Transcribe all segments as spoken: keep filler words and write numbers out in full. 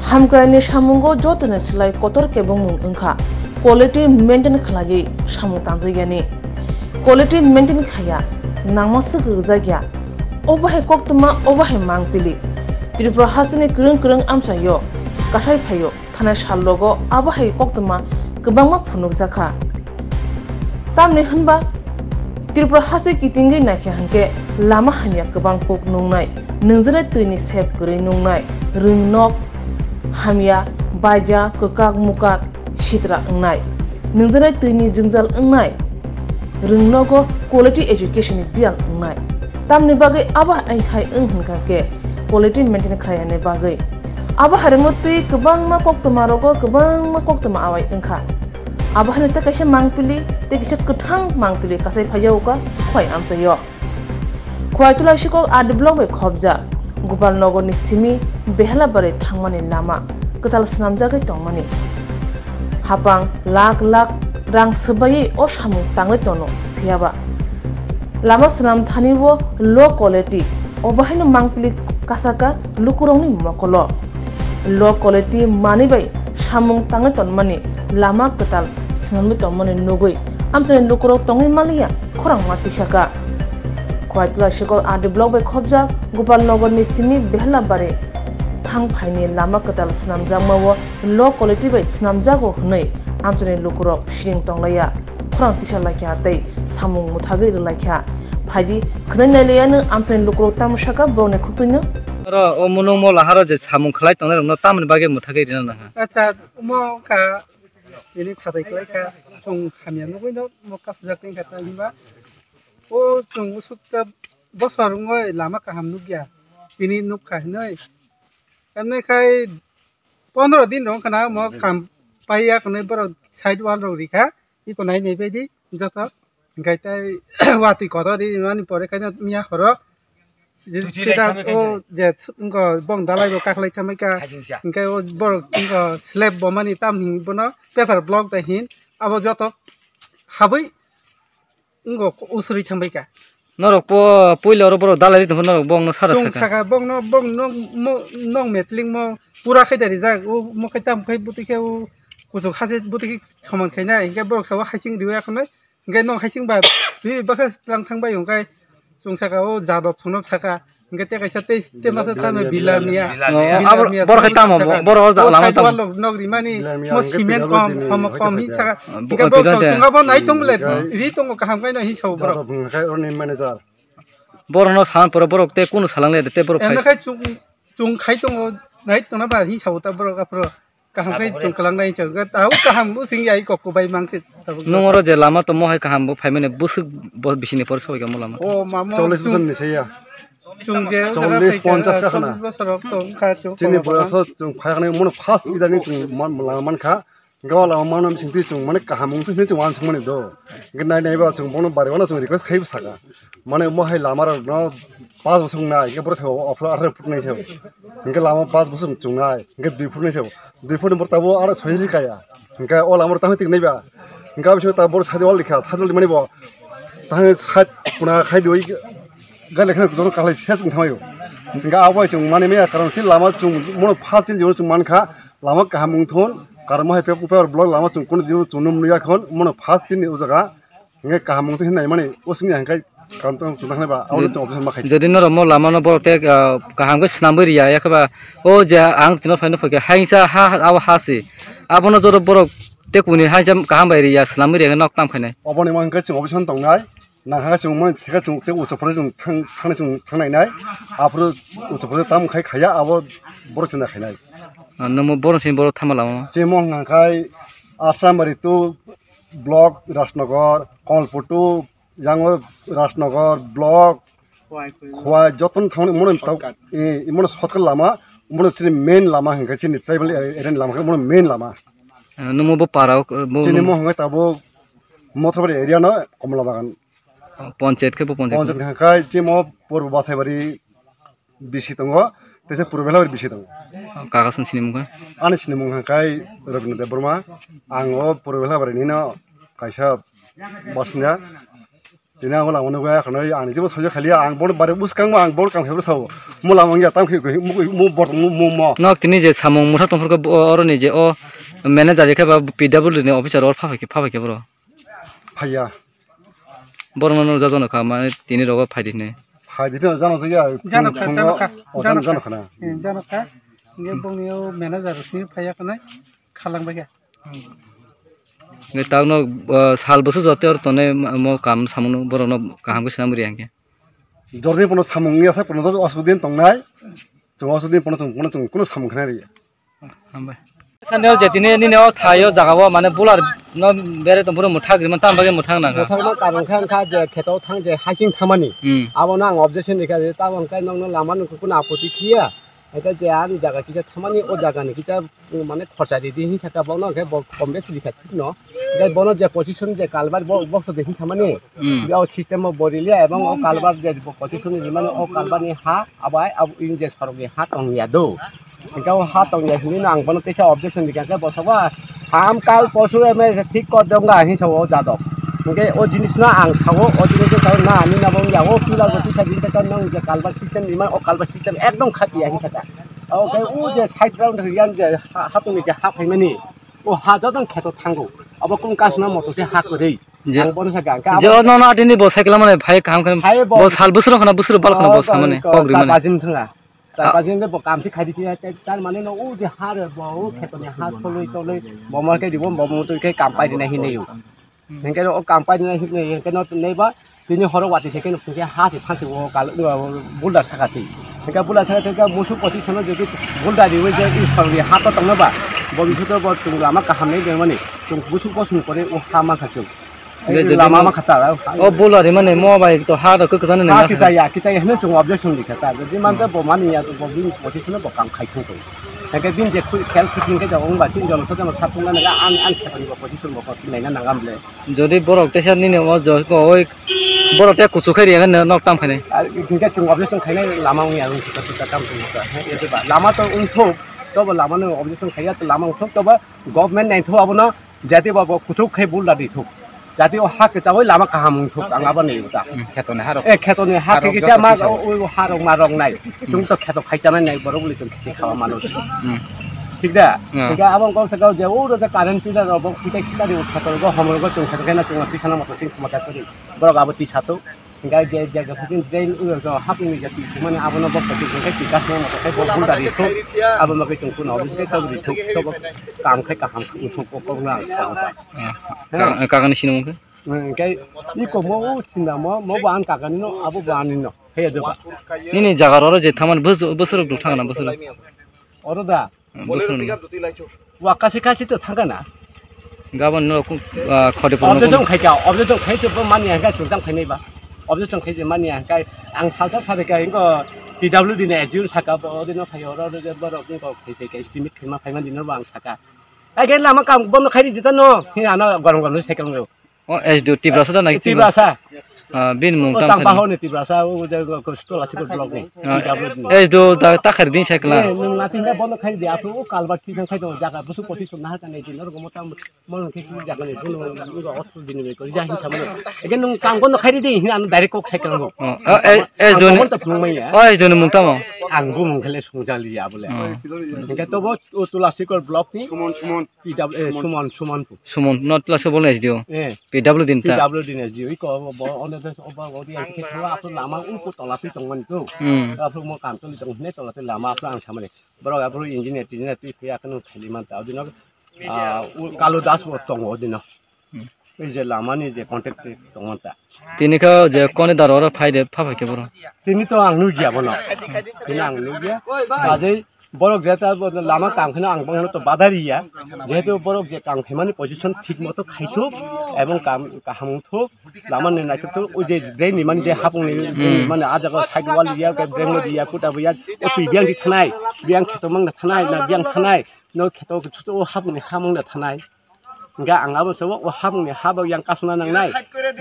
Hamkraini samungo jotoni slai kotor kebengmung wngkha quality maintain khlaiwi samung tangjakya ni. Quality maintain khaiya, nangma swk rwjakya. Obo hai koktwma, obo hai mangpili. Tripura hasteni kwrwng kwrwng amchaio kasai phaio thanai salrogo abo hai koktwma kwbangma phunukjakha. Tamni hwnba Tripura haste kitingwi naikha hwnkhe lama hamya kwbang kuk nungnai, nungjaknai twini sep kwrwi nungnai, rwngnok hamya, baija, kwkak mukak, sitra wngnai, nungjaknai twini jwngjal wngnai, rwngnogo quality education ni biyal wngnai. Tamni bagwi abo hai wng hwnkha khe quality maintain khlaina bagwi. Abo harimo twi kwbangma koktwma rogo kwbangma koktwma awai wngkha. Abo haino tei kaisa mangpili, tei kaisa kwthang mangpili kasai phaiya uka Khwai amchaio. Khwai Tulashikhok R D block bai khopjak Gopal Nogor ni simi Behelabari thangmani lama kwtal swnamjagwi tongmani. Hapang lakh lakh rang swbaiwi o samung tangwi tono, phiyaba lama swnam thani o low quality, obo haino mangpili kasaka lukurokni mokolo. Low quality manwi bai samung tangwi tonmani, lama kwtal swnamwi tongmani nugwi amchaini lukurok tongwi manliya khorangma tisaka. Khwai Tulashikhok R D block bai khopjak Gopal Nogor ni simi Behelabari thang phaini lama kwtal swnamjakma o low quality bai swnamjago hwnwi amchaini lukurok siring tonglaiya. Khorang tisa laikha tei samung mwthagwi rwlaikha. Phaidi khwnai nailaiya nwng amchaini lukurok tamo saka borokni khuktwino. Oro o munung mola haro je samung khlai tongnai rokno tamoni bagwi mwthagwi rina nangha. Acha, omo wngkha, ini satai kwlai kha, chwng hamya nugwi no omo kasijak tongkha, tamo hinba o chwng usuk ta bosor wngwi lama kaham nukya, tini nukha hinwi. Tamni khai pondro din rok wngkha na omo kam paiya, khwnwi borok side wall rok rikha, iko nai nai baidi joto. Hingkai tei watwi kotor ri mani pore khe miya horo. Twi twi sida lai tamo o kaisa. Je wngkha bong dalai bo kaklai tamo kha. Hingkai o borok wngkha slab bo mani tam hin bono paper block da hin abo joto habwi wngkha usuri tamo kha. Norok po puila oro borok dalai ri tongkha, norok bongno sara saka. Chwng saka bongno, bongno mo-, nok metling mo pura khai da rijak. O mo khai tam khai bwtwi khe o kuchuk haje bwtwi khe soman khainai. Hingke borok sabo haising riwi akhonai. Hingke nok haising ba twi bakha lang thang bai hingke chwng saka o jadok thungno saka. Hingke tei kaisa tei, tei masa tamo Bilamiya. Bilamiya. Oh, abo Bilamiya borok saka tamo, saka. Borok o side lama tamo. Wall nok rimani, Bilamiya mo hingke cement pidalo kom, tini homo hoi kom hi thai saka. Bo-, hingke borok pidalo chwng abo nai tong le, hingke ri tongo kaham kaino hi sabo borok. Jadok hingke oroni manager. Borokno san pore borok tei kunu salang le de tei borok. Emne khai khai chwng, chwng khai tongo, nai tongna ba hi sabo ta borok aphuru. Kaham khai chwng kwlang nai chwng. Tau kaham bo sing yai kok ko bai mangsi. Nung oro je lama to mohai kaham bo phaimani busuk bo bisini por soi kamo lama. O mamo. Chollish bosor ni seiya. Chwng je chollish, ponchash ka khana. Chollish bosor rok tong kha chwng. Chini koloma boyas o chwng phai khana mono first idani chwng man, lama man kha. Gawa lama mano bising twi chwng mane kaham wng thwi chwng uansuk mani do. Hingke nai nai ba chwng bono bari uano chwng request khai bwsaka. Mane mo hai lama rok no pass bosong nai, hingke borok thai o aphuru atharo phut nai se. Hingke lama pass bosong chwng nai, hingke dui phut nai se. Dui phut ni borok tabo aro soi si kaya. Hingke o lama rok tamo tik nai ba. Hingke abising ta borok sadi wal likha, sadi wal mani bo. Tamo side kuna khai dui gari lekha joto kahlai ses wng thangmaio. Hingke abo hai chwng mani maya karon se lama chwng mono first din jibon chwng mankha. Lama kaham wng thun, karon mo hai paper block lama chwng kunu dino chwng num nuya khon, mono first chini o jaga, hingke kaham wng thun hinwi mani, o simi hingke karon tong chwng thangna ba, abo chwng observation ma khai. Jodi norok mo lama no borok te, ah, kaham khe swnamwi riya, yakhe ba, o je ang tino phaino phaikha, haisa ha, ha, abo ha se. Abono joro borok te kuni haisa kaham bai riya, swnamwi riya, nok tam khainai. Oboni ma hingke chwng observation tongnai. Nang ha chwng mani thika chwng tei ucha phuru chwng thang, thangni chwng thangnai nai. Aphuru ucha phuru tam khai khaya abo borok chwng khainai. Ah, namo borok sini borok thamala mo. Chimo hwnka khai Asrambari two block Rajnagar, Kamalpur two yango Rajnagar block, Khwai joton thangni mono tau, eh, mono shortcut lama, mono chini main lama hwnka chini tribal area, area ni lama khe mono main lama. Ah, namo bo para o, bo chini mo hwnka tabo Mothobari area no Komla Bagan. Panchayat khe bo panchayat. Panchayat hwnka khai chimo Purbo Basaibari bisi tongo, teisa Purbo Belabari bisi tongo. Kaka song sinimung kha? Ani sinimung hwnka khai Rabindra Debbarma. Ang o Purbo Belabari nino kaisa basinda. Tini ang o lama nugwi khwnwi ang nijebo soiya khaliya, ang bono bare bwskangma ang bono kam khe sao. Mo lama wngya tam khe mo, mo, mo, bor-, mo, mo, mo. Nok tini je samung mutha tongphuru khe bo-, oroni je o manager khe ba P W D ni officer or pha phai khe, pha phai khe boro. Phaiya. Borokno nukjak jano kha, mane tini rogo phai di hinwi. Phai di hinwi jano jagya, Jano kha, phungo, jano kha, o jano jano kha. Jano kha na. Hmm, jano kha. Hingke bongni o manager sini phaiya khwnai, khalang bai kha. Hingke takno, ah, sal bwswk joto tongnai mo kam samungno borokno kaham khe swnam rwya hingke. Jorni pono samung ya sa pono dos osudin tongnai. Chwng osudin pono chwng pono chwng kuno samung khna rwya. Hambai. Sani o je tini nini o thai o jaga o mane bular no bere tong phuru mwthak rimani tam bagwi mwthak nang kha. Mwthakma karon kha wngkha je kheto thang je hasing thamani. Hmm. Abono ang objection rikha je tamo hwnkhai nokno lama nukhu kuno apoti khiya. Hwnkhe je ani jaga kisa thamani o jaga ni kisa mane khorsa ridi hinwi sakha bono hwnkhe bo kom besi rikha thikno. Hwnkhe bono je position je kalbar bo bokso de hinwi samani. Hmm. Bo system o bo riliya ebong o kalbar je bo position rimani o kalbar ni ha abai abo in je sorok ni ha tongya do. Hingke o ha tongya hinwi no ang bono teisa objection rikha khe bo sabo ham kal posu M S thik kor dong ga hinwi sao o jadok. Hingke o jinis no ang sao o jinis no sao na ani na bo wngya o pillar bo tisa din ta nang je kalbar system ni ma o kalbar system ekdom khatiya hinwi saka. O khe o je side ground riyan je ha, ha tongni je ha phaimani o ha jotong kheto thango abo kung kasna moto se ha kwrwi. Je, ang bono saka hingke je abo o nono atini bo cycle mane phai kaham khe hai bo bo sal bwswrwng khna bwswrwng bal khna bo o samani kok rimani. Bajim thanga. Char Ah. Pajin bo kam se khaidi khe, tar mane no o je ha re bo o kheto ni ha toloi toloi bo mo khe di bo bo mo to khe kam pai di na hinwi o. Hingke o kam pai di na hinwi hingke no nei ba tini horo wati se khe no khe ha se thansi o kal o boulder saka ti. Hingke boulder saka ti musu position o je boulder ri o je i sorli ha to tongno ba bo bisu to bo chwng lama kaham nei de mani chwng musu position kore o ha ma kha chwng. Hingke jodi lama no ma khata, o bula rimani mo bai to ha rok kwchang ha nang kichaya, kichaya hino chwng objection di khata. Jodi man bo mani ya, bo bini position bo kam khai thung thung. Hingke bini je khel khusi hingke jabo wngba chini jolo sote mo satung na naga ang, ang khepani bo position bo kok naina nangam ble. Jodi borok teisa nini o jo ko oi borok te kuchuk khai riya nok tam khainai. Ar hingke chwng objection khainai lama wngya wng khata khata kam thung khata. Hingke ba lama to wng thuk, to bo lama no objection khaiya to lama wng thuk to bo government nai thuk abono. Jati bo bo kuchuk khe boulder di thuk. Jati o ha kwchangwi lama kaham wng thuk ang abo ni uta. Hmm, kheto ni harok. Eh, kheto ni ha khe kicha ma o, o harok ma rok nai. Hmm. Chwng to kheto khai chanai nai borok bwlwi chwng khe khama manush. Hmm. Thik da? Hmm. Thik da abo kok sakao je o ro je current pillar rok bo khitai khitai ri kheto rok bo homor rok bo chwng kheto khe na chwng tisa na moto chwng khama ta kori. Borok abo tisa to. Hingke je jaga phutin drain o hapung ni jati mane abono bo kochi hingke tikas no moto khai bo boulder ri thuk abo ma khe chwng kuno obo khe tok ri thuk tok kam khai kaham wng thuk kok no ang sa. Ah, ka-, kakani sinimung khe? Hingke i kok mo o sinda mo mo bo ang kakani no abo bo ani no he do ba. Nini jaga ro je thaman bus bus rok duk thangna bus rok. Oro da. Bwswk ni. Wa kasi kasi to thangkha na. Gabon no, ah, khode pura no. Objection khai ka, objection khai se bo mani hangka chungtang khai nai ba. Objection khai se mani hangka ang salsa sabe ka ingo P W D ni S D O saka bo odino khai oro oro je borok ni kok khai khai estimate khai ma khai ma dino ba ang saka. Age lama kam bondo khai di ta no. Hi ana gorong gorong se kang. O S D O Tiprasa da nai Tiprasa. Ah, bini mung O tang tang sani. Bahor ni Tiprasa, o je ko, ko Stola Sikul block ni. Ah, P W D ni. S D O da takhar din cycle. Eh, nung natin da bono khai di, apu o kalbar si khai do jaga, busu poti sum nahar kanai din, nor gomo tam, mon ke ki jaga ni, bono, nung otu din ni ko, ja hin samano. Ege nung kam bono khai di, hin an direct kok cycle ngo. Oh, eh, eh, S D O ni. Ang ta phung mai ya. Oh, S D O ni mung tamo. Ang bu mung khale sung jali ya bole. Oh. Hingke to bo, o Tula Sikul block ni. Sumon, sumon. P W, eh, Suman, Suman pu. Suman, not la Suman S D O. Eh. P W din ta. P W din S D O. Iko bo, bo, ono de, oba, odi, ang khe thua, aphuru lama, uku tola twi tongmani tu. Hmm. Aphuru mo kam tuli tong hne, tola twi lama, aphuru ang samani. Borok aphuru engineer, engineer twi phiya, akheno thali man ta. Odino, ah, u, Kalu Das bo tongo odino. Hmm. Ei je lama ni je contact twi tongmani ta. Tini kha je koni daro oro phai de, pha phai khe boro. Tini to ang nugya bono. Tini ang nugya. Ajai Borok je ta bo lama kam kheno ang bono to badari ya. Jehetu borok je kam khaimani position thik moto khaithuk ebong kam kaham wngthuk, lama ni naithok thuk, o je drain ni mani je hapung ni Hmm. mani a jaga side wall ya, ke drain ni ya, kuta bo ya, o twi biyang di thanai, biyang kheto mang na thanai, na biyang thanai, no kheto khe chuto o hapung ni hamung na thanai. Hingke ang abo sabo o hapung ni ha bo yang kasuna nangnai,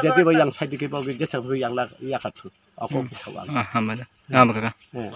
jadi bo yang side ke bo jesa bo yang la ya kathu. Ako Hmm. kisa wal. Ah, hambai da. Hmm. Ah, baka ka. Hmm.